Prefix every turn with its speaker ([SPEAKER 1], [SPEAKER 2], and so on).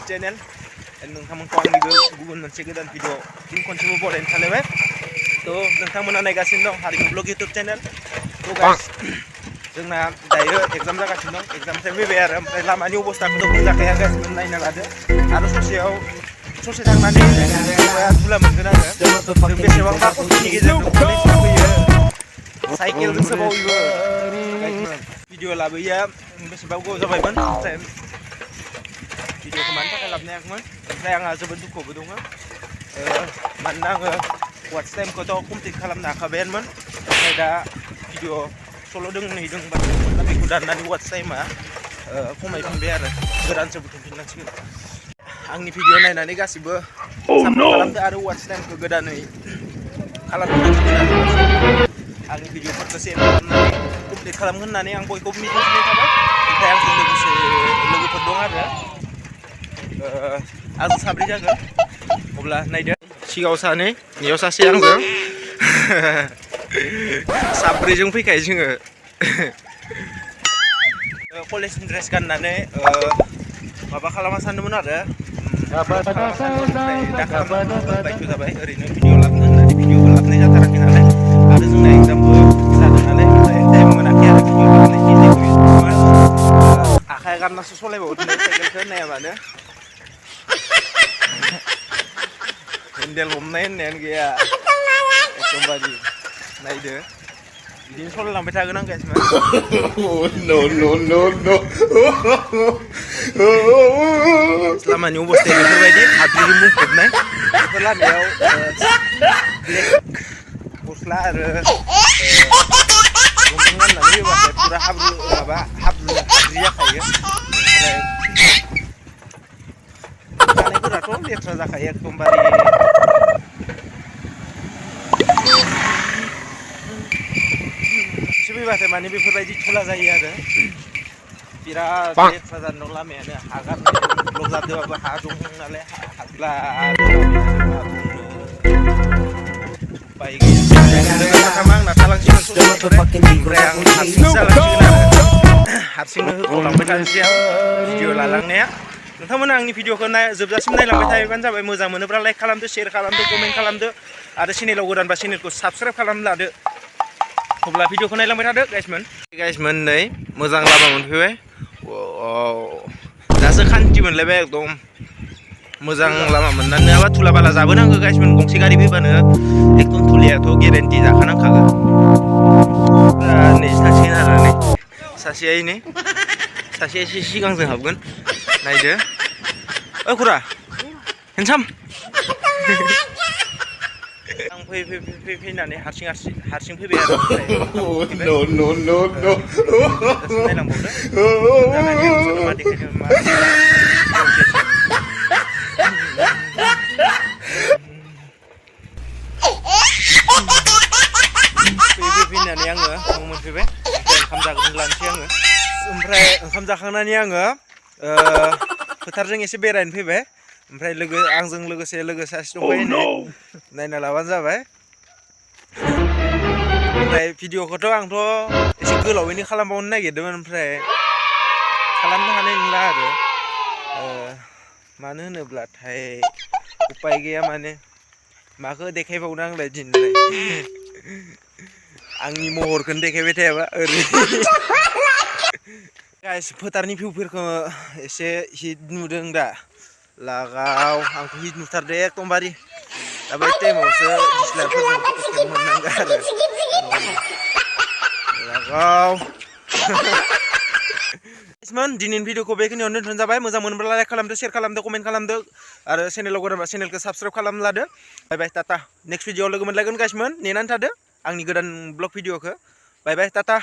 [SPEAKER 1] channel नोंथांमोनखौ आंनि गुबुन मोनसे गोदान भिडिअ फिन खनसेबो बरायनो खालामबाय तो नोंथांमोना नायगासिनो दं हारिमु ब्लग इउट्युब चेनेल तो गाइस जोंना दायो एग्जाम जागासिनो दं एग्जाम टाइम फैबाय आरो ओमफ्राय लामानि अबस्थाखौथ' बुंजाखाया गाइस नायना लादो आरो ससे थांनानै धुला मोनगोन आरो जों बेसेबांबा खस्थ'नि गेजेरजों कलेजसिम फैयो साइकेलजोंसो बावैबो भिडिअ लाबोयैया बेसेबा गोबाव जाबायमोन ओमफ्राय भिडिअखौ मानि थाखाय लाबोनो हायाखैमोन ओमफ्राय आंहा जोबोद दुखुबो दङ मानोना आङो वाट्स टाइमखौथ' कमप्लिट खालामनो हाखाबायानोमोन ओमफ्राय दा भिडिअ सल' दोंनै दंबाथाय दा बेखौ दाननानै वाट्स टाइमा खमायफिनबाय आरो गोदानसो बुथुमफिननांसिगोन आंनि भिडिअ नायनानै गासिबो सापर्ट खालामदो आरो वाट्स टाइमखौ गोदानै खालामफिननांसिगोन आरो आंनि भिडिअफोरखौ सेयार खालामनानै कमप्लिट खालामगोन होननानै आं बयखौबो मिजिंथिनाय थाबाय ओमफ्राय आंजों लोगोसे लोगोफोर दं आरो आंजों साब्रै जागोन अब्ला नायदो सिगाङाव सानै नैयाव सासे आंजों साब्रैजों फैखायो जोङो कलेजनि ड्रेस गाननानै माबा खालामनो सानदोंमोन आरो दा खालामनो बायथ' जाबाय ओरैनो भिडिअ लाबोनो होननानै भिडिअबो लाबोनाय जाथाराखै नालाय आरो जोंना एग्जामबो जादों नालाय ओमफ्राय टाइम मोनाखै आरो भिडिअ लाबोनायनि आखाइ गाननासो सलायबावदों साइकेलखौ नाया मानो हेन्देल हमनाय होननायानो गैया एकदमबारे नायदो बिदिनो सलायलांबाय थागोन आं गाइस लामानि अबस्थाया बेफोरबायदि हाद्रिजों बुंफबनाय बेफोर लामायाव ब्लेक गस्ला आरो लंपेन्ट गाननानै फैबाथाय फुरा हाब्रु हाद्रि जाखायो ओमफ्राय जानायफोराथ' लेथ्रा जाखायो एकदमबारे फैबाथाय माने बेफोरबायदि थुला जायो आरो बिराद लेथ्रा जानो दं लामायानो हागारनाय ब्लक जादोंबाबो हा दं नालाय हाग्ला बाइक आंना थालांसिगोन ओमफ्राय आं हारसिंसो जालांसिगोन आरो हारसिंनो होख'लांबाय थानोसै आं भिडिअ लालांनाया नोंथांमोना आंनि भिडिअखौ जोबजासिम नायलांबाय थायोबानो जाबाय मोजां मोनोब्ला लाइक खालामदो शेयार खालामदो कमेन्ट खालामदो आरो चेनेलाव गोदानबा चेनेलखौ साबस्क्राइब खालामना लादो अब्ला भिडिअखौ नायलांबाय थादो गाइसमोन नै मोजां लामा मोनफैबाय दासो खान्थि मोनलायबाय एकदम मोजां लामा मोननानै नङाबा थुला बाला जाबोनांगौ गाइसमोन गंसे गारि फैबानो एकदम थुलायाथ' गेरेन्टि जाखानांखागोन नै सासेन आरो नै सासेया एसे सिगांजों हाबगोन नायदो ओ खुरा हेन्डसाम आं फैनानै हारसिं फैबाय आरो फैनानै आङो न' मोनफैबाय ओंखाम जाग्रोनो लानोसै आङो ओमफ्राय ओंखाम जाखांनानै आङो फोथारजों एसे बेरायनो फैबाय ओमफ्राय आंजों लोगोसे लोगो सासे दंफायो नायना लाबानो जाबाय ओमफ्राय भिडिअखौथ' आंथ' एसे गोलावैनो खालामबावनो नागिरदोंमोन ओमफ्राय खालामनो हानाय नंला आरो मानो होनोब्लाथाय उपाय गैया माने माखौ देखायबावनो आंलाय दिनैलाय आंनि महरखौनो देखायबाय थायाबा ओरै गाइस फोथारनि भिउफोरखौ एसे हिट नुदों दा लागाव आंखौ हिट नुथारदो एकदमबारे दा बै टाइमावसो डिसलारफोरजों फट' खेबनो मोननांगौ आरो लागाव दिनैनि भिडिअखौ बेखिनियावनो दोनथ'नाय जाबाय मोजां मोनोब्ला लाइक खालामदो शेयार खालामदो कमेन्ट खालामदो आरो चेनेलाव गोदानबा चेनेलखौ साबस्क्राइब खालामना लादो बाय बाय टाटा नेक्स्ट भिडिअआव लोगो मोनलायगोन गाइसमोन नेनानै थादो आंनि गोदान ब्लग भिडिअखौ बाय बाय टाटा